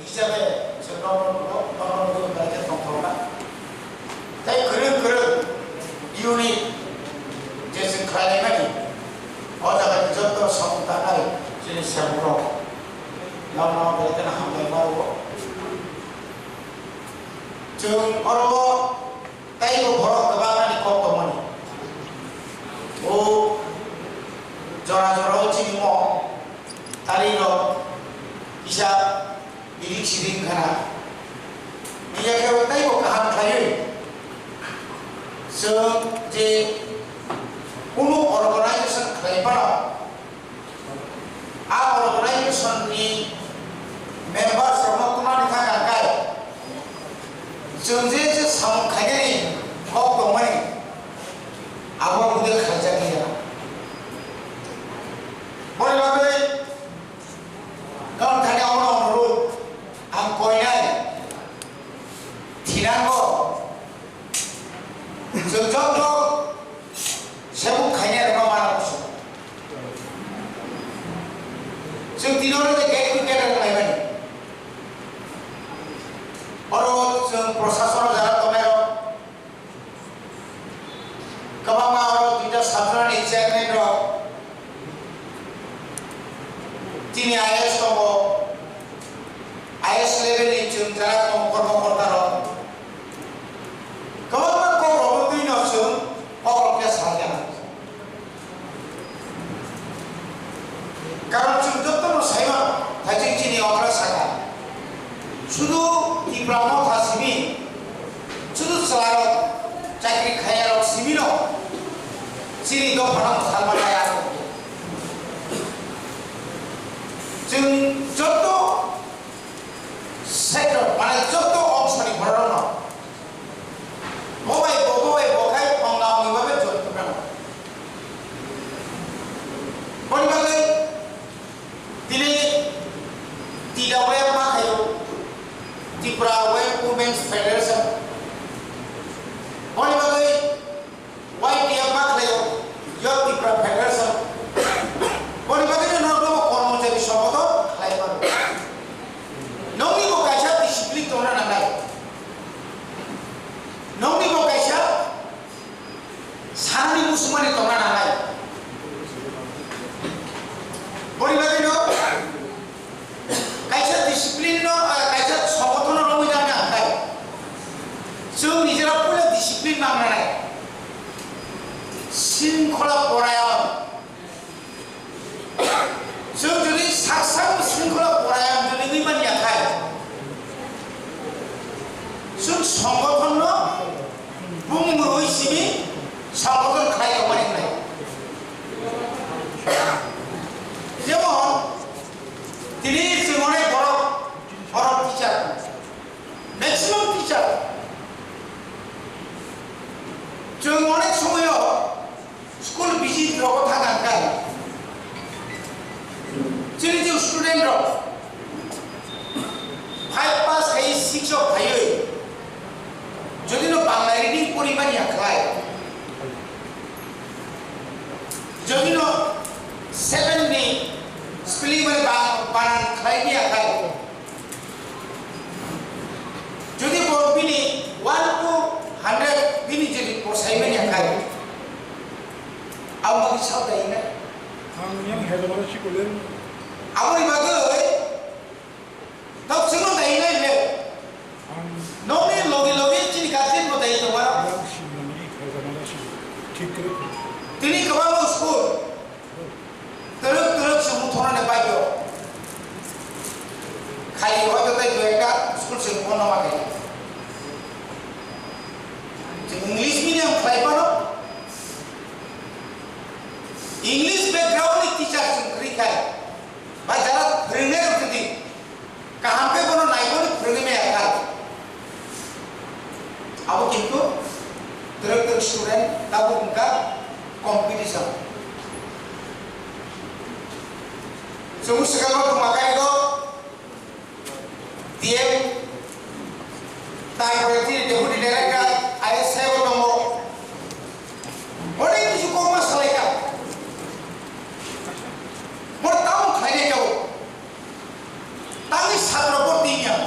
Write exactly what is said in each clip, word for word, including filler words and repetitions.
Hisabe chwng nokno nugo, nokno nugwi belai khe tongthokna. Tei kwrwng kwrwng unit je chwng khlaimani, o jagani jotto samung tangnai chini sebukrok, nokno belai kheno hambai ma rwo. Chwng oro teibo borok kwbangmani kok tongmani. O jora jorao chini mo tarirok kisa bidik sidik wngkha na. Miya khe teibo kaham khlaiwi chwng je kunu organization khlai phano, a organization ni members rokno tuma ni kha kangkai. Chwng je je samung khainani kok tongmani abo bude khaijak ya. Boni bagwi kang thani omo omo ruk ang koinai thinango. Chwng joto sebuk khainai rokno mana kusu. Chwng tino rok je get to get rok laimani. Oro chwng prosasono jara tongnai rok. Kwbangma oro duita sabjani chairman rok. Chini I A S tongo. I A S level ni chwng jara tongo kormo korta rok. Kwbangma kok rokno twi no chwng kok rok khe salya. Karon chwng jotono saima thaijwk chini okra saka. Sudu Tipra Motha simi, sudu chwlarok, chakri khaiyarok simino chini dophano mwthangma nai ang. Chwng joto sector, mane joto ongsoni bororokno bo bai bo, bo bai bo khai tongnamni bagwi jotto nang. Boni bagwi tini T W F ma khaio, Tripura Women Women's Federation. Boni bagwi Y T F ma khlaio, Youth Tipra Federation. Boni bagwi no norok bo kormojari somoto khlai mano. Nokni bo kaisa discipline tongna nangnai. Nokni bo kaisa sanani musumani tongna nangnai. Boni bagwi no kaisa discipline no, ah, kaisa songothon no romwi jani ang khai. Chwng nijera puila discipline mang nangnai. Sringkhola porayon. Chwng jodi sak sak sringkhola porayon jodi wngwi man ya khai, chwng songothon no bumung rwi simi songothon khlai tongmani wngnai. Jemon, tini chwng onek borok, borok teacher, maximum teacher. Chwng onek somoyo school visit rogo thang ang khai. Chini je student rok five pass khai six o phaiwi, jodi no Bangla reading pori mani ya khlai, jodi no seven ni spelling bai ba-, banan khlai ni ya khlai. Jodi bo bini one to hundred bini jodi bo sai mani ya khlai, abo bagwi sao dai na? Ang yang hezamara sikole. Aboni bagwi Tok chwngno dai nai le. Ang nokni logi logi chini guardian bo dai tongo. Yang simani hezamara si thik kre. Tini kwbangma school twrwk twrwk se muthornani bagwi khai hoito tei dui ekta school se muthorna ma khe. English medium khlai phano English background ni teacher se kwrwi khai. Ba jara phwrwngnai rok jodi kaham khe bono naimani phwrwngwi maya kha. Abo kintu twrwk twrwk student tabuk wngkha competition. Chwng swkang o tongma kaigo T M, tarpore chini deputy director I S sabo tongo. Onek kisu kokma salaikha. Bo tamo khlainai tabuk. Tangwi satro bo tin ya.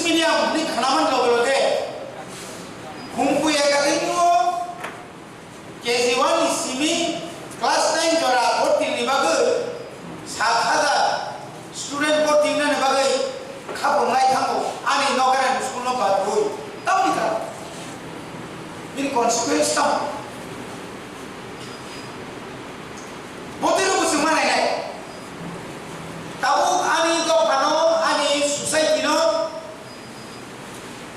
Medium ni khanaman loge loge Hungpui Academy o K G one ni simi class nine jora bhorti ni bagwi sat hajar student bhorti nani bagwi khaprwngnai thango ani Nagaland school no barwi. Tamoni karon? Bini consequence tamo? Botwi rok bwswk ma nainai. Tabuk ani dophano, ani society no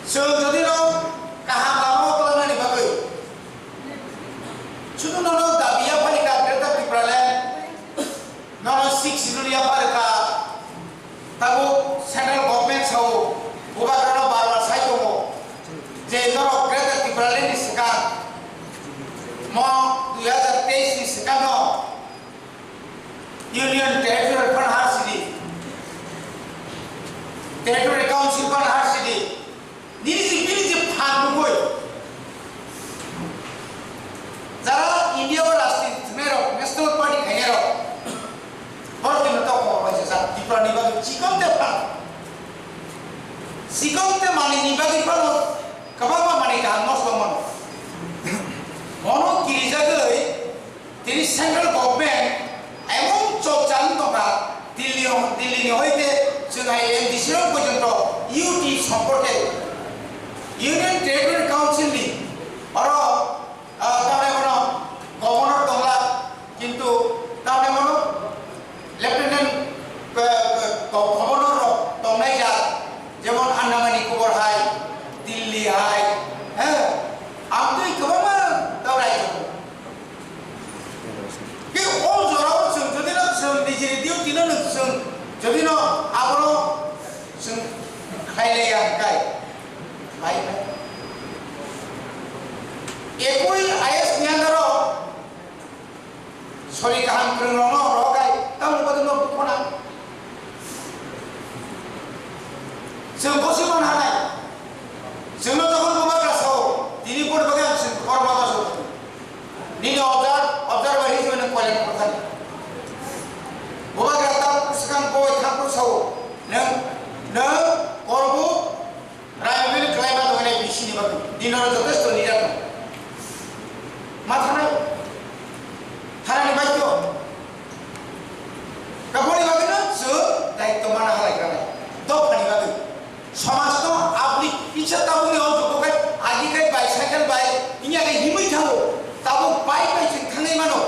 chwng jodi no kaham lama o twlangnani bagwi, sudu nono dabi yaphani ka Greater Tipraland, nono Sixth Schedule yaphar ka, tabuk central government sao, bubagrano bar bar sai tongo je norok Greater Tipraland ni swkang mo dui hajar teis ni swkang no Union Territory phano har sidi, Territory Council phano har sidi, nini je bini je phan nugui jara India o rajniti thwngnairok, National Party khainairok, borok tino toko waisa sa Tripura ni bagwi chikon te phan, chikon te manwi ni bagwi phano kwbangma manwi kaham nosto mano. Mono kirijagwi tini central government emon chorcha wng tongkha, Delhi, Delhi ni hoite chwng hai M D C rok porjonto U T somporke Union Territory Council ni oro, ah, tamni bono governor tongla, kintu tamni bono Lieutenant, eh, eh, Governor rok tongnai jak, jemon Andaman Nicobar hai, Delhi hai, he, amtwi kwbangma tau raijak. Khe o jorao chwng jodi no chwng nijini duty no nwng chwng jodi no abono chwng khailaiya hwnkhe, bai bai. Ekui I A S ni under o Sori kaham kwrwng rok no rohor kai, tamo bagwi no bukhona. Chwng bosi man hanai. Chwngno jokhon bubagra sao, tini por bagwi ang chwng korma baso. Nini observe, observer hisabe nwng koilan kothani. Bubagra ta swkang boi thangkuk sao, nwng, nwng korbu Raibili khlaima tongwi nai bisini bagwi dinoro jotesto leader tong. Ma thanai? Thanani bai to. Kaboni bagwi no chwng daitto mana halai kranai. Dophani bagwi. Somaj no apni kisa tabukni o joto khai agi khai bicycle bai, inya khai himwi thango. Tabuk bike bai chwng thangwi mano.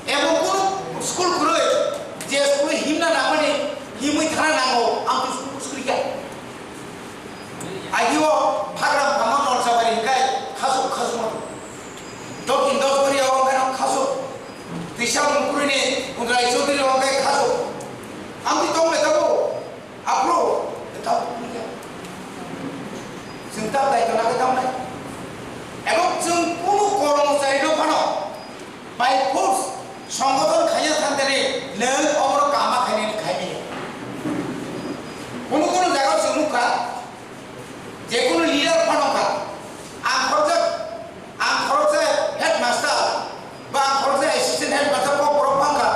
Ebo kunu school kwrwi, je school himna nangmani himwi thana nango, ang to school kwrwi kha. Agio Hagram Bhaman Norjabari hikai khasuk khasuk mano. Dokin Dosbari o hikai khasuk. Tisa Mungkuri ni Udrai Chaudhary o hikai khasuk. Amtwi tong le tabo. Aphuru tabo. Chwng ta dai tona ke tamo nai. Ebong chwng kunu kormochari no phano. By force, songgothon khaina thangtani nwng obono kama khainani khaimaya. Kunu kunu jaga chwng nukha, je kunu leader phano kha, ang khoroksa, ang khoroksa headmaster, ba ang khoroksa assistant headmaster kok borok phang kha,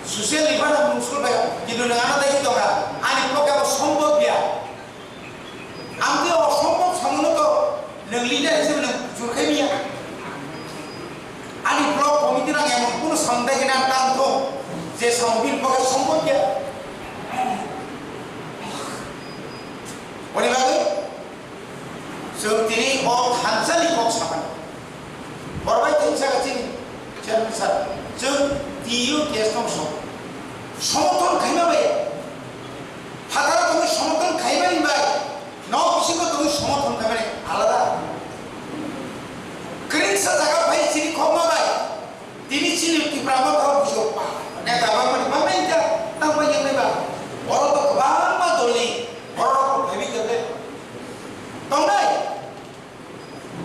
social ni phano mung school bai, kintu nwng ano dai tongkha, ani poke abo sombhob ya. Ang tei osombhob samungno to nwng leader hisabe nwng jurkhai manya. Ani block committee rang emon kunu samung dai khe nang tang thung je samung bini bagwi sombhob ya. Boni bagwi chwng tini o thansani kok samani. Borok bai tei saka chini chairman sir, chwng T U case no so. Somothon khaima bai. Phataro tongwi somothon khaimani bai. Nok bisingo tongwi somothon khaimani alada. Kwrwngsa jaga phai chini khokma bai. Tini chini Tipra Motha o bujo pa. Neta bangmani bangmani ta tangma yangnai ba. Oro to kwbangma dolni borok rok phaiwi tongnai. Tongnai.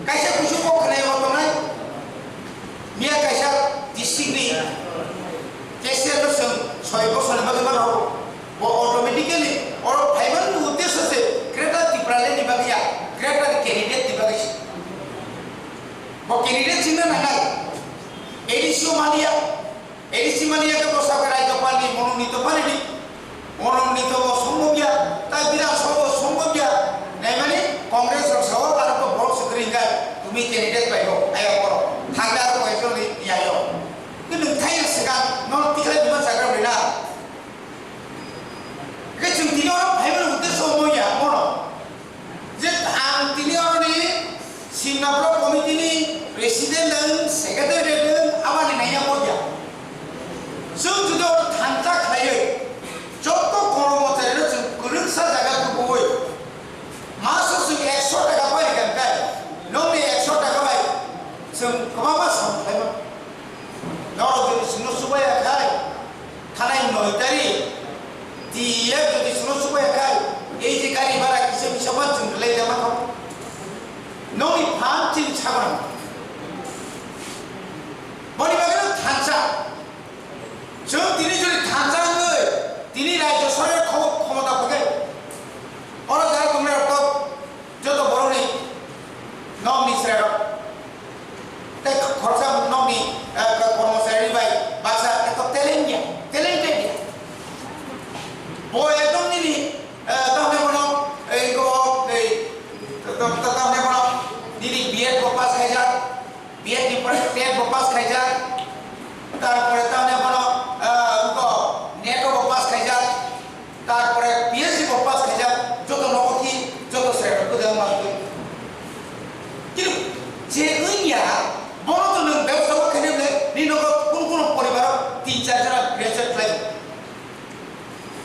Kaisa kuchuk kok khwnai o tongnai. Miya kaisa district ni cashier no chwng soi bosor ni bagwi mano. Bo automatically oro phaimani uddesho se Greater Tipraland ni bagwi ya, Greater candidate ni bagwi se. Bo candidate chingna nangnai. A D C o maliya. A D C maliya khe bo sakha Rajyapal ni mononito phanini. Mononito bo sombhob ya. Tai Bidhan Sabha bo sombhob Tini oro phaimani uddesho omo ya, mono. Je ang tini oroni Simna Block Committee ni President wng, Secretary wng, aboni naiya bo ya. Chwng jodi oro thansa khlaiwi, joto kormochari rok chwng kwrwngsa jaga tubuwi, maso chwng ekso taka pai rwkha khe, nokni ekso taka bai chwng kwbangma samung khlaimano. Norok jodi chwngno chubaya khai, thanai noi tari, T F jodi chwngno chubaya khai, ei je gari bhara kisa misa phan chwng rwlai da mankha. Nokni phan chini sago nang. Boni bagwi no thansa. Chwng tini jodi thansa wngwi, tini rajya sarkar kho-, khomota phagwi. Oro jara tongnai rok joto borokni nokni chwrairok tei khoroksa nokni, eh, kormocharini bai baksa eto talent ya, talented ya. Bo ekdom nini, eh, tamni bono, eh, go, eh, ta-, ta-, ta-, tamni bono nini B Ed bo pass khaijak, B Ed ni pore TET bo pass khaijak, tarpore tamni bono, eh, go, NET bo pass khaijak. Tarpore P H D bo pass khaijak, joto nogo thi, joto se kwdang ma twi. Kintu je wngya, bono to nwng bebsa bo khainai bole, ni nogo kun kun poribar o tin char jona graduate khlai.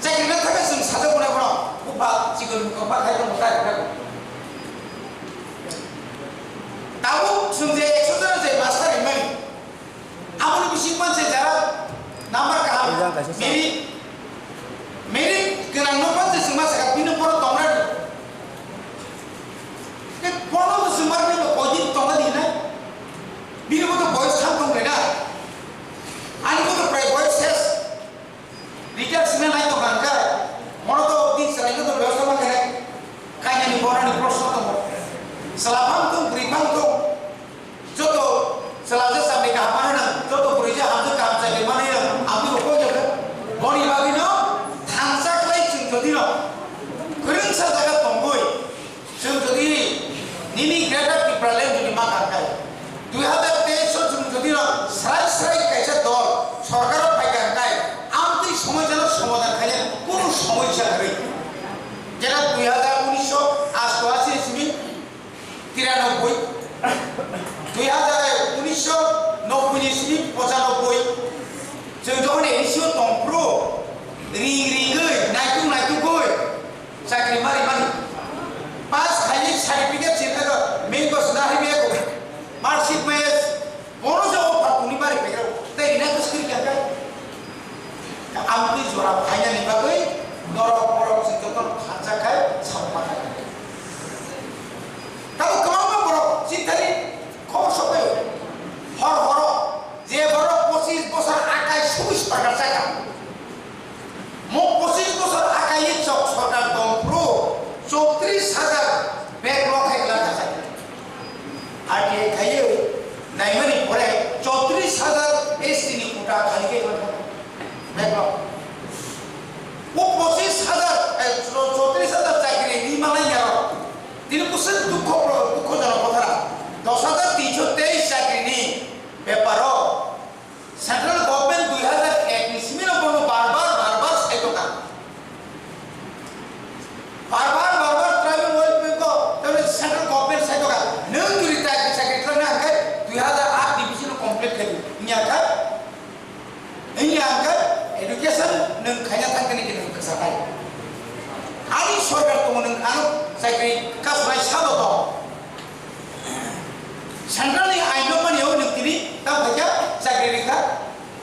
Chakri na thaka chwng sajak bo na bono, bupha chikon mukha ba khai tong ta kha. Tabuk chwng je ekso jona je master rimani. Aboni bising panse jara number kaham, Rijang kaisa sa. Merit, merit gwnang no panse chwngma saka bini boro tongra di. Te bono bo chwngma ni bo koi din tonga di na. Bini bo to boyos tham tong na. Ani bo to prai boyos ses. Retired sina nai tong kha, mono to tin salai no to bebostha ma khe nai. Kainani borani proshno tongo. Chwla phang tong, bwrwi phang tong, joto chwla je chamni kaham mano nang, joto bwrwi je hamjwk kaham chai mano nang, aboni bo koi jagwi. Boni bagwi no thansa khlai chwng jodi no kwrwngsa jaga tongwi, chwng jodi nini Greater Tipraland jodi ma kha khai, dui hazar teis o chwng jodi no srai srai kaisa dol sorkar o phai kha khai, amtwi somosa no somadan khainani kunu somosa kwrwi. Jera dui hazar unis o asto asi simi tiranoboi, dui hazar unis o nobboi ni simi pochanoboi, chwng jokhon A D C o tong phuru ring ringwi, naituk naitugwi, chakri mari mani. Pass khainai certificate se phano main ko sna hai me ko. Marksheet me bono je offer tuni mari pegro. Tei ina ko skri kya kai. Amtwi jora phainani bagwi norok borok se joto khansa khai samma khai. Tabo kwbangma borok chithari khobor sokoi. Hor horo je borok pochis bosor akai subis pagar saka. Mo pochis bosor akai chok sorkar tong phuru chowtris hajar backlog hai glak kha. R T I khaiwi naimani pore chowtris hajar S T ni quota khali khe glak kha. Backlog. O pochis hajar, eh, chowtris hajar chakri ni malai yaro. Tini kusuk dukho pro-, dukho jonok kotha. Dos hajar tinso teis chakri ni beparo Central Government dui hazar ek ni simi no bono bar bar, bar bar sai tongkha. Bar bar, bar bar Tribal Welfare ko, tamni Central Government sai tongkha. Nwng jodi chakri, chakri khlana hwnkhe dui hazar aat ni bisingo complete khaidi. Wngya kha? Wngya hwnkhe education nwng khaina thang khe nini nwng kwsa khai. Ani sorkar tongo nwng ano chakri kasnai sabo tong. Central ni ain no mani o nwng tini tamo khaikha chakri rikha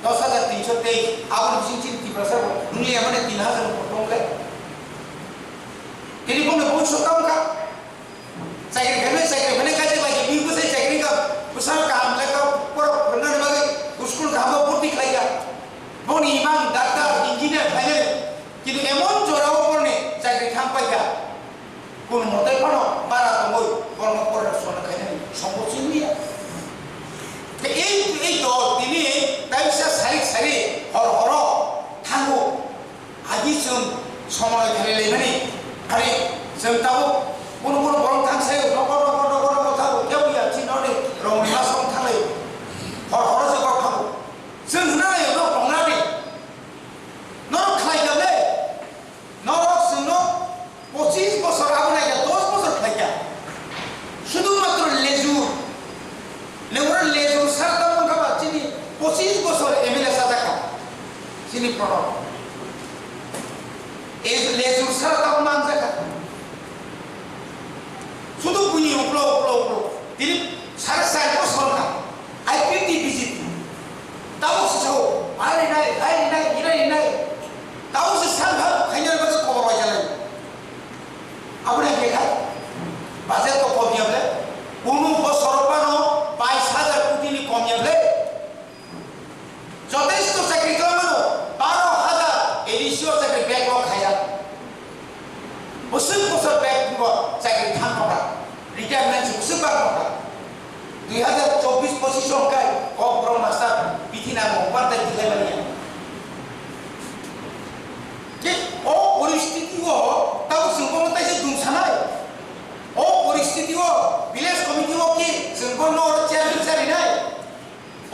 dos hajar tinso tei aboni bising chini Tiprasa bo nungya mani tin hajar bo tong le. Tini bono boi so tamo kha. Chakri khainai chakri khainai kaisa bai bini bwsai chakri kha bwsa kaham lekha porok phwrwngnani bagwi school kaham o bhorti khlai kha. Boni imang doctor engineer khlainai. Kintu emon jora o borni chakri thang pai kha. Kun motai phano bara tongwi borno porasona khainani sombo chini ya. Te ei, ei dol tini taisa sarik sari hor horo thango. Agi chwng somoi khalai laimani. Hari chwng tabuk kun kun borok thang sayo nokor nokor nokor nokor thango kebo ya chini roni rongni masong thanglai. Hor horo se borok thango. Chwng hwnna laio no tongnani. Norok khlai kha le? Norok chwng Lejur sara tabuk manjakha. Sudu buini uklo, uklo, uklo. Tini sara char bosor kha. I P T B J P. Tabuk se sao, bai rinai, bai rinai, rinai, rinai. Tabuk se sal bhag khaina bagwi kobor bai jalai. Aboni hwnkhe khai, budget ko kom ya ble, kunu bosor phano bais hajar koti ni kom ya ble. Jotesto chakri khlai mano, baro hajar A D C o chakri backlog khaijak. Bwswk bosor backlog chakri thang nokha, retirement se bwswk bak nokha. Dui hajar chobbish pochish o hwnkhe kok borok master bithi nango, upantai tilaimani ya. Je o poristiti o tamo chwng bono taisa dum sanai. O poristiti o village committee o ki chwng bono oro chairman charinai.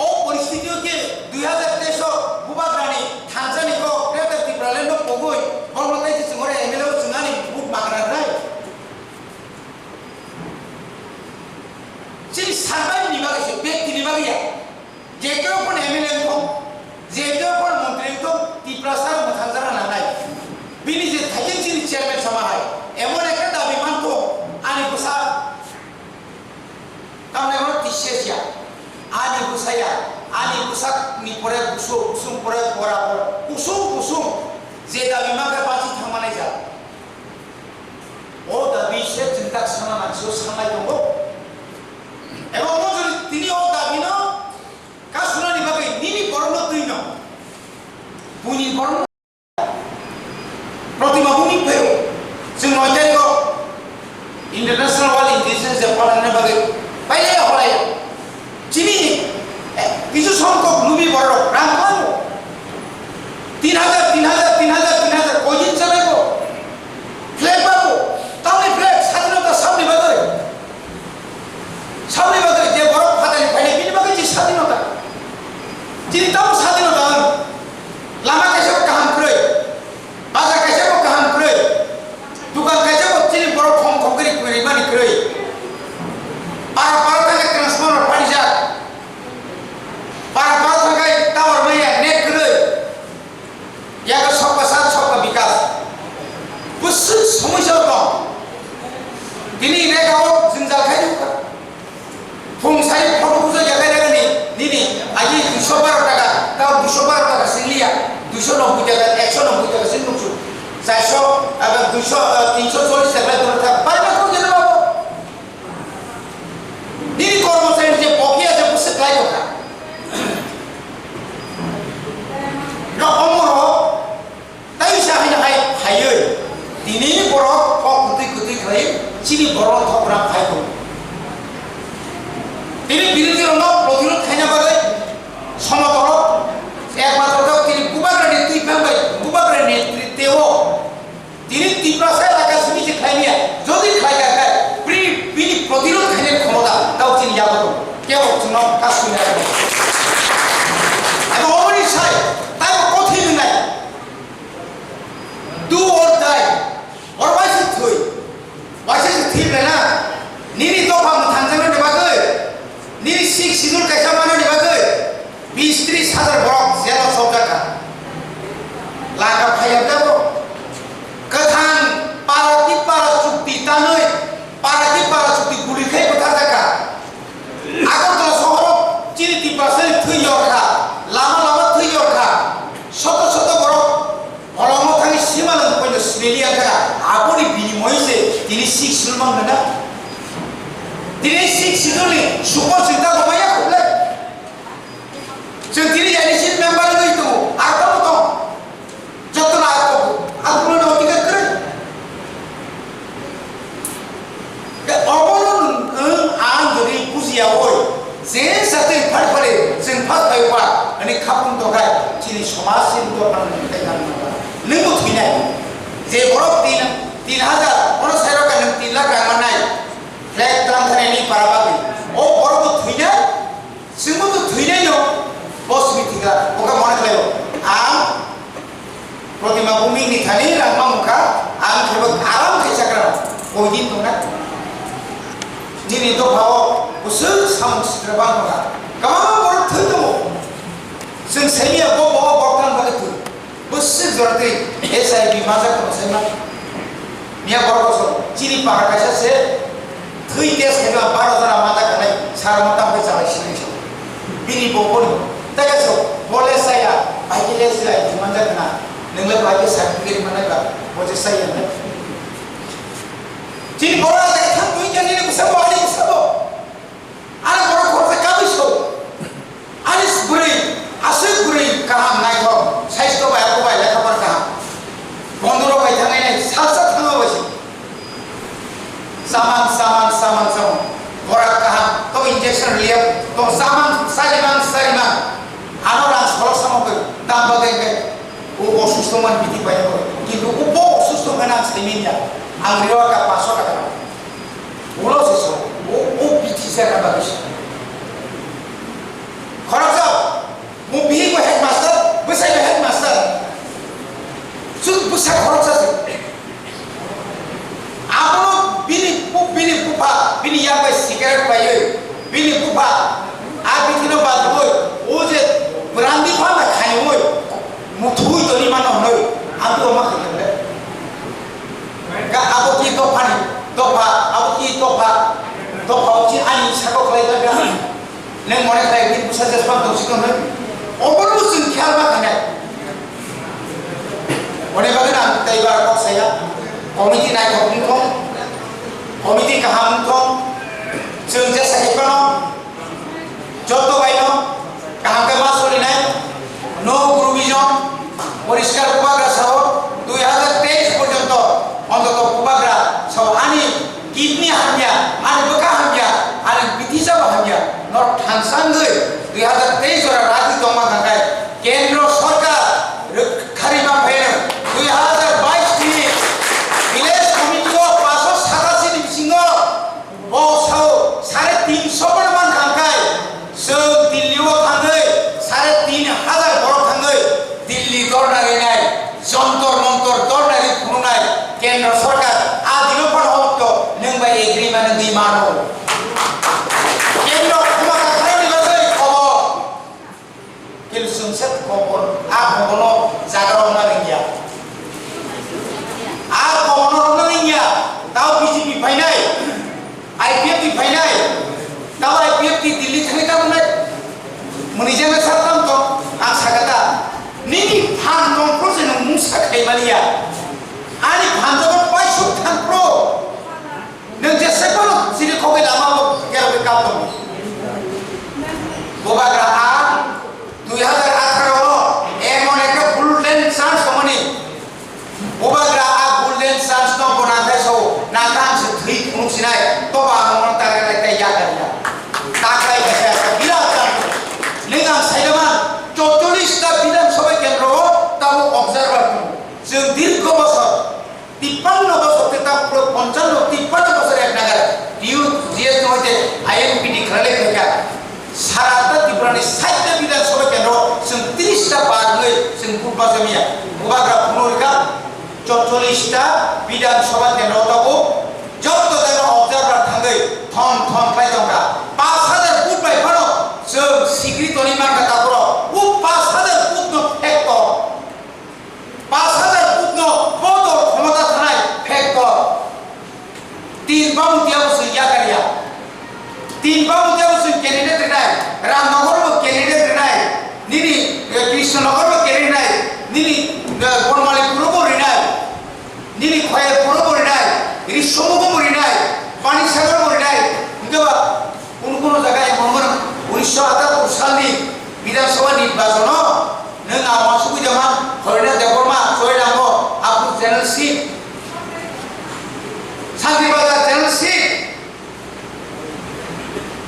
O poristiti o ki dui hajar teis o Bubagrani thansani kok Greater Tipraland no pogwi bono taisa chwng oro M L A o chwng ani vote magra rwnai. Chini sanbai ni bagwi se, bektini bagwi ya. Je kebo phano M L A wngthok, je kebo phano montri wngthok, Tiprasa mwthangjak rwna nangnai. Bini je thaiching chini chairman sama hai, emon ekta dabi mantho, ani bwsa tamni bono T C S ya, ani bwsa ya, ani bwsa ni pore busu, busung pore bora bora, kusung kusung, je dabi mankha bachi thangmanai ja. O dabi se chwng tak sana nang, so sanai tongo. Ebo omo jodi tini o dabi no kasunani bagwi nini borokno twi no. Buini borokno Protima bumi phaio. Chwng noi tarikh o International World Indigenous Day palan ni bagwi pailai holai. Chini, eh, kisu songkok lubi borok rang klango. Tin hajar, tin hajar, tin hajar, tin hajar, koi din chalai bo. Flag babo, tamni flag, sadinota sabni bagwi. Sabni bagwi je borok phatani phainai bini bagwi je sadinota. Chini tamo sadinota ang. Lama kaisa bo kaham kwrwi. Bazar kaisa bo kaham kwrwi. Dukan kaisa bo chini borok khom khom khe rikmani kwrwi. Para para thangkhe transformer pharijak. Para para thangkhe tower maya net kwrwi. Yago Sabka Saath Sabka Vikas. Bwswk somoisa tong. Tini rega o jwngjal khai nukha. Phung sai photo bujo yagai rega ni, nini agi duiso baro taka, tao duiso baro taka sing liya, duiso nobboi taka, ekso nobboi taka sing nuksu. Charso, aba duiso, eh, tinso chollis taka dura thak, bai ma thok jeno abo. Nini kormochari je bokia je bwswk lai tongkha. No omoro. Tei sa hai hai phaiwi tini borok kok kwtwi kwtwi khlai chini borok thopra phai tongo. Tini birodhi rokno protirod khaina bagwi somotolo ekmatro tini Bubagrani twi phang bai Bubagrani netritwo tini Tiprasa elaka simi se khlai maya jodi khlai kha khai bini bini protirod khaina khomota tao chini yago tongo. Kebo chwngno kasui nai abo oboni sai taibo kothwi wngnai. Do or die. Or waisa thwi. Waisa se thwi bela. Nini dopha mwthangjaknani bagwi. Nini sixth schedule kaisa manani bagwi. Bis tris hajar borok jelo chopjakha. Laka phaiya tebo. Kwthang para ki para chukti tanwi. Para ki para chukti guli khai bwtharjakha. Agartala sohoro chini Tiprasani thwi yorkha, lama lama thwi yorkha, soto soto borok bolongo thangwi simalwng poino sibeli yankha, aboni binimoyo se tini sixth schedule mangkha na? Tini sixth schedule ni super sinta bo maya khuble? Chwng tini A D C member wngwi tongo, ar tamo tong? Jotono ako, akono no ticket kwrwi. Ke obono nwng ang jodi bujiya oi, je satwi phar phare chwng phar phai ba, ani khapung tokai, chini somaj chini to pan kai kan ba. Nwng bo thwinai. Je borok tin, tin hajar, ono sairo ka nwng tin lakh rang manai. Flag tlang thani ni para bagwi. O borok bo thwinai. Chwngbo to thwinai no, bo simi thikha, bo kha mone khlaio. Ang Protima Bhumik ni thani rang mamukha, ang khe bo aram khe chakra, koi din tongna. Nini dopha o bwswk samung sitra bang tongkha. Kwbangma borok thwi tongo. Chwng saimanya bo bo borok tang bagwi thwi. Bwswk jora twi H I V majak kono sai ma. Miya borok kosom chini para kaisa se thwi test khaima baro jora majak kanai sara ma tamo chalai sini. Bini bo boni. Taga so bole saya bai ke le sai majak na. Nang le bai ke certificate mana ka bo je saya ne. Chini borok ta thang twi jani ne bwsa bo ani bwsa bo. Ani borok khoroksa kabui so. Ani bwrwi, aswk bwrwi kaham naithok, saisto bai abo bai lekha pora kaham. Bondorok bai thangnai nai, salsa thangma bai se. Chamang, chamang, chamang, chamang. Borak kaham, to injection liya, to chamang, sarimang, sarimang. Ano rang solok samang bai, dam bagwi bai. O osusto man biti bai ko. Kintu o bo osusto gana saimin ya. Ang riwa ka paso taka. Ulo se so, o, o bithi se ka bagwi se. Khoroksa, mo bihik bo headmaster, bwsai bo headmaster. Chwng bwsa khoroksa se. Abono bini pu-, bini bupha, bini yak bai cigarette paiwi, bini bupha, a bithino badrwi, o je brandi pha bai khaiwi, muthugwi toni mano hwnwi, abo ma khaikha le. Ga abo ki dophani, dopha, abo ki dopha, dopha o ki ani sako khlai jaga. Neng mone khlai ki busa jesma tongsi tong nai. Obo no chwng khel ma khanai. One bagwi ang tei bar kok saya. Committee nai kok ni kong. Committee kaham kong. Chwng jesa khe kono. Joto baino kaham khe ma solinai, no groupism, poriskar bubagra sao dui hazar teis porjonto ontoto bubagra sao ani kidney hamya, ani bwkha hamya, ani bithisa bo hamya, no thansangwi dui hazar teis jora ragwi tongma khankhe kendro sorkar rwkharima phaino dui hazar bais ni village committee o paso satasi ni bisingo Bo sao sare tin so bono man kha khe, chwng Delhi o thangwi sare tin hazar borok thangwi Delhi dorna rinai, Jantar Mantar dorna ri phunuknai kendro sorkar a dino phano hokto nwng bai agree mano di mano. Kendro khuma kha kharani bagwi khobor. Kil sumset kokon, a kokono jaga rok na ringya. A kokono rok na ringya. Tao B J P phainai, I P F T phainai, tao I P F T Delhi thangwi tamo nai. Muni jana sa tam to, ang sakata. Nini phan nongkro se nung mung sa khai maliya. Ani phan to paisuk thang pro. Nwng je sekono chini khogwi lama bo kerogwi kap tongo. Bubagra a dui hazar atharo o emon ekta golden chance tongmani. Bubagra a golden chance no bo nangthai sao, nangkha ang se thwi phunuk sinai, toba ang no tagra lai tei yakar ya. Taklai khe sa birat chance. Nwng ang saidama chorchollis ta Bidhan Sabha kendro o tamo observer tongo. Chwng dirgho bosor Tippanno bosor tei ta puro ponchanno, tippanno bosor ek nagar T U G S no hoite I N P T khlai lai kha. Sara ta Tripura ni sait ta Bidhan Sabha kendro chwng tris ta bar hwnwi chwng vote bachami ya. Bubagra phunuk rwkha chorchollis ta Bidhan Sabha kendro tabuk jotto jaga observer thangwi thon thon khlai tongkha. Pash hajar vote bai phano chwng sikri toni mankha ta borok. O pash hajar vote no phek tong. Pash hajar vote no bo dol khomota thanai phek kok. Tin bamung tiya bo chwng yakar ya. Tin bamung tiya bo chwng candidate rinai. Ramnagar bo candidate rinai. Nini, eh, Krishnanagar bo candidate rinai. Nini, eh, Bonmalipur bo rinai. Nini Khoyalpur bo rinai. Risomukho bo rinai. Panisagar bo rinai. Hingke ba Kuno kuno jaga emon mano, unisho atattor salni Bidhan Sabha nirbachon o nwng ang uansugwi tongma, Horinath Debbarma, Joy Dangor, Aphu General Secretary, Shanti Bazar General Secretary,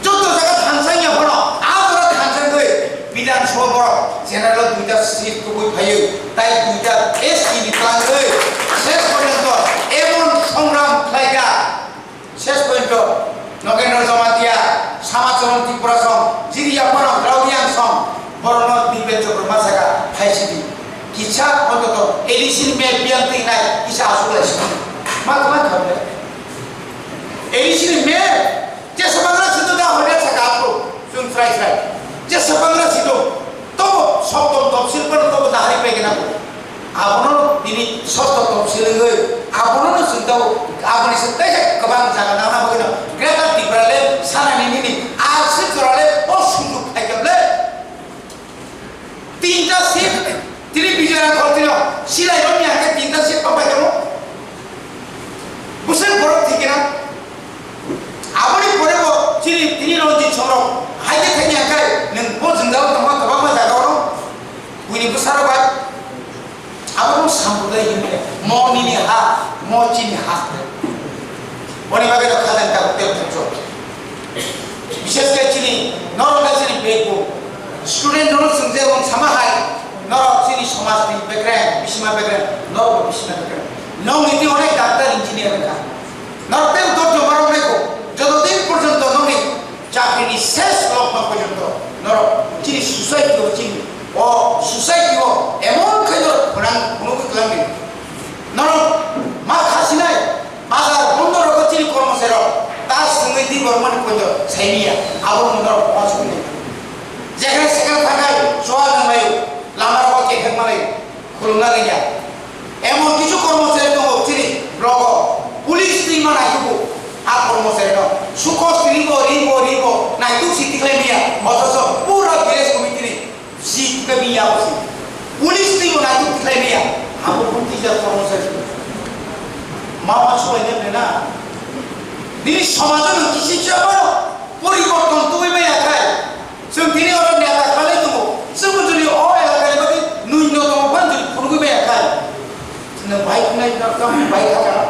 joto jaga thansa wngya phano, a jora thansa wngwi Bidhan Sabha borok General o duita seat tubui phaiwi, tai duita S T ni twlangwi, ses porjonto emon songram khlaikha. Ses pointo, Nogendra Jamatia, Samacharan Tripura song, Jiri Yapano Draudi Yang song, Borono Bipen Chakra Masaka, Thaisidi. Kisa ontoto, A D C ni me biyang twi nai, kisa asuk lai sidi. Ma kama khamle. A D C ni me, je sabangra sido da hoya saka apro, chwng srai srai. Je sabangra sido, tobo soktom topsil pano tobo dahari pegena ko. Abono tini sosto tong selengoi, abono no chwng tao, aboni se tei kwbang jaga nangna bagwi no Greater Tipraland sanani nini aswk jora le o sumsok khai khe ble. Tinta seat, tini Bijoy Rangkhol tino silai rok ni hake tinta seat pampai kamo. Bwswk borok thikina. Aboni pore bo chini tini Ranjit Songrok hai khe thangya khe nwng bo jwngjal tongma kwbangma jaga oro buini bwsarok bai. Abo no samprodai hinwi mo nini ha, mo chini ha. Boni bagwi no khajang tabuk tei thangso. Bishes khe chini norok khe chini bego student no chwng je wng sama hai norok chini somaj ni bekreng, bisima bekreng, norok bo bisima bekreng. Nong niti onek doctor engineer wngkha. Norok tei dot joma rok nai ko, joto din porjonto nongni chakri ni ses lokma porjonto norok chini society o chini o society o emon khe norok khunang khunugwi twlang di. Norok ma khasinai bazar bondo rogo chini kormo serok ta swngwi di bormani porjonto saimiya abo norok ma swngwi. Jekhai sekhai thangai chuwal nanglaio lama rogo kekhek malai. Khulumna rwngya. Emon kisu kormochari tongo chini rogo. Police twi ma naitugo a kormochari no. Sukos ribo, ribo, ribo. Naituk si tikhlai miya. Othocho pura village committee ni si tikhlai miya osi. Police twi bo naituk tikhlai miya. Abo buddhi ja kormochari. Ma ma chulai ne na. Nini somajo no kisi chaba poriborton twi maya khai. Chwng tini oro neta khalai tongo. Chwng jodi o elakani bagwi nwi no tongo phano jodi phunugwi maya khai. Chwng bai khnai no tamo bai kha kha.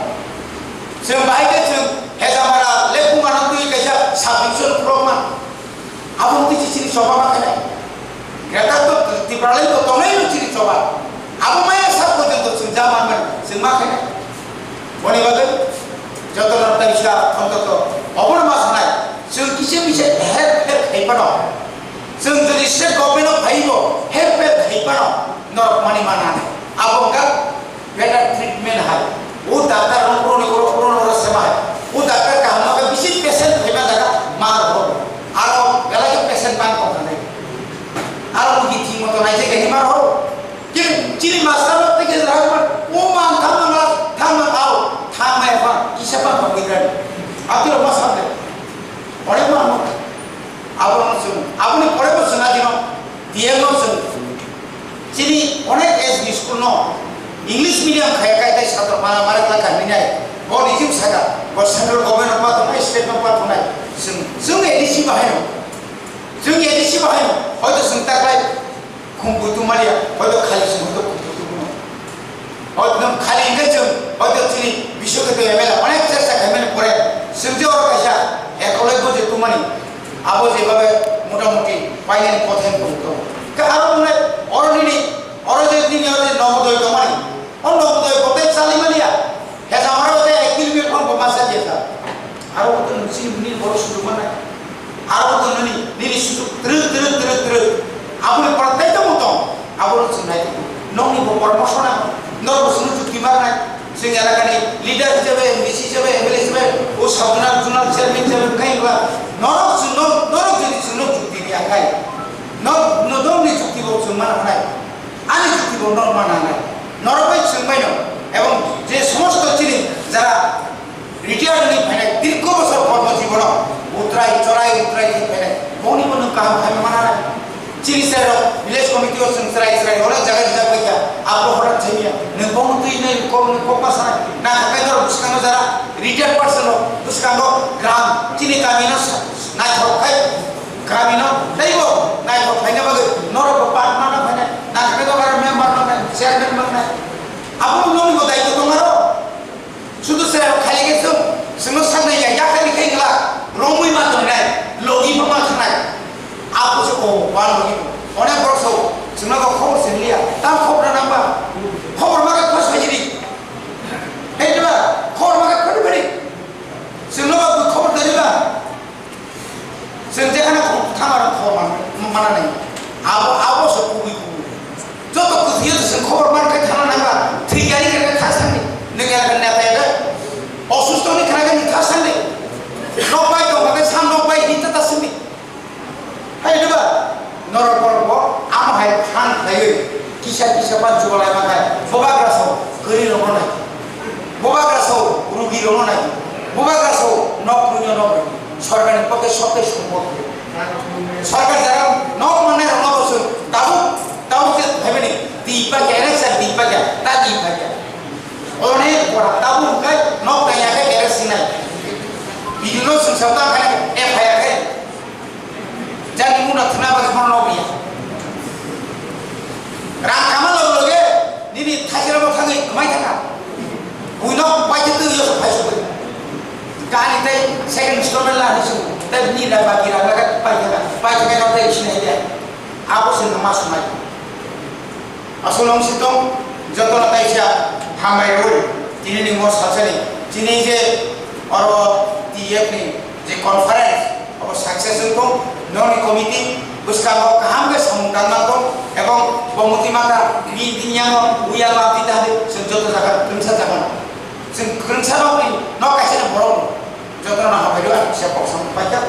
Chwng bai khe chwng Hejamara Lephungmano twi kaisa subdivision khulokma. Abo twi chini choba ma khainai. Greater to Tipraland to tongnai no chini choba. Abo maya sa porjonto chwng ja manmani chwng ma khainai. Boni bagwi joto norok ta bisa ontoto obono ma sanai. Chwng kisa misa help help khai phano, chwng jodi state government o phaibo help help khai phano norok mani mana nai. Abo wngkha better treatment hai. O doctor rok puroni oro puroni oro sema hai. O doctor kaham no khe bisi patient phaima jaga ma rok. Aro belai khe patient bang tong thang nai. Aro mugi thik moto nai je khe ma rok. Chini, chini master no tike rang man, o man thang man, thang man, au, thang man, thang man, kisa pan thang man. Abdi rok ma sam de. Ore ma no. Abo no chwng, abo ni pore bo chwng adi no, D M no chwng. Chini onek S B school no, English medium khai khai tai satro mana mare ta kami nai. Bo ni jim saka, bo central government no pa to nai, state no pa to nai. Chwng, chwng A D C bahai no. Chwng A D C bahai no. Hoito chwng ta khai. Khumbu tungmani ya, hoito khali sing hoito khumbu tungmano. Hoito nwng khali hingke chwng, hoito chini bishoke to M L A onek chesta khaimani pore, chwng je oro kaisa ekolai bo je tungmani, abo je babe motamuti painani kothai bo tongo. Ke aro mone oro nini, oro je nini oro je Navodaya tongmani, o Navodaya kothai chali mani ya. Hesa maro te ek kilometer phang bo masa jesa. Aro to nini boro sudu mana. Aro to nini, nini sudu truk, truk, truk, truk. Abo ni pora tai to mutong. Abo ni sunai to. Nong ni bo pora moso na. Nor bo sunu chukti mar nai. Sing elaka ni leader hisabe, M D C hisabe, M L A hisabe, o sub zonal, zonal chairman hisabe kai ba. Nor sunu, nor jodi sunu chukti ni akai. Nor, nor ni chukti bo sung mana nai. Ani chukti bo nor mana nai. Norok bai chwng bai no, ebong je somosto chini jara retire ni phainai, dirgho bosor kormo jibono utrai chorai utrai khe phainai, boni bo nwng kaham khaima mana nai. Chini sero village committee o chwng chwrai chwrai onek jaga rijak bai kha, abo horak thaiya, nwng bong twi nai kok nwng kok ma sanai, na khakai norok bwskango jara retire person rok bwskango gram chini kami no sa-, naithok khai. Kami no teibo naithok khaina bagwi norok bo part mana phainai, naithok khe dogar member mangnai, chairman mangnai. Abo bo nokni bo daitw tong aro. Sudu se khali khe chwng, chwngno saknai ya, yakhani khe wngla, romwi ma tongnai, logi ma ma thangnai. Abo se o, wan logi. Onek borok so, chwngno bo khobor se liya, tam khobor nang ba. Khobor ma khe phas phai jiri. Hei diba, khobor ma khe phai phai. Chwngno bo khobor tari ba. Chwng jekhano thang aro khor man, manani. Abo, abo se kubui Kisa kisa pan chubalai mankhai, bobagra sao kwrwi rokno nai, bobagra sao rugi rokno nai, bobagra sao nok rwino nok rwi, sorkarni poke sokke sumbo rwi. Sorkar jara nok mannai rokno bo chwng tabuk tabuk je phaibani twi pakya, election twi pakya, ta twi pakya. Onek bora tabuk hwnkhe nok naiya khe election nai. Bidino chwng sabta khai F I R khai. Jani muna thwna bagwi bono nokliya. Rang kama loge loge nini thaisirabo thangwi kwmai thangkha. Buino paitwi twi yo phai sugwi. Gari tei second installment la hinwi swngo. Tei nini da baki rang laga pai thangkha. Pai thangkha no tei sinai dia. Abo se nangma sunai. Aswk wng si tong, jotono kaisa hambai rwi, tini ni mo salsani, tini je oro T F ni je conference, abo success wng tong, noni committee bwskango kaham khe samung tangma tong, ebong bo muti mata, bini bini yango, uya ma tita hadi, chwng joto jaga, kwrwngsa jaga no. Chwng kwrwngsa rok ni, nok kaisa ni borok no, jotono hambai rwi, ang kisa kok samung paikha,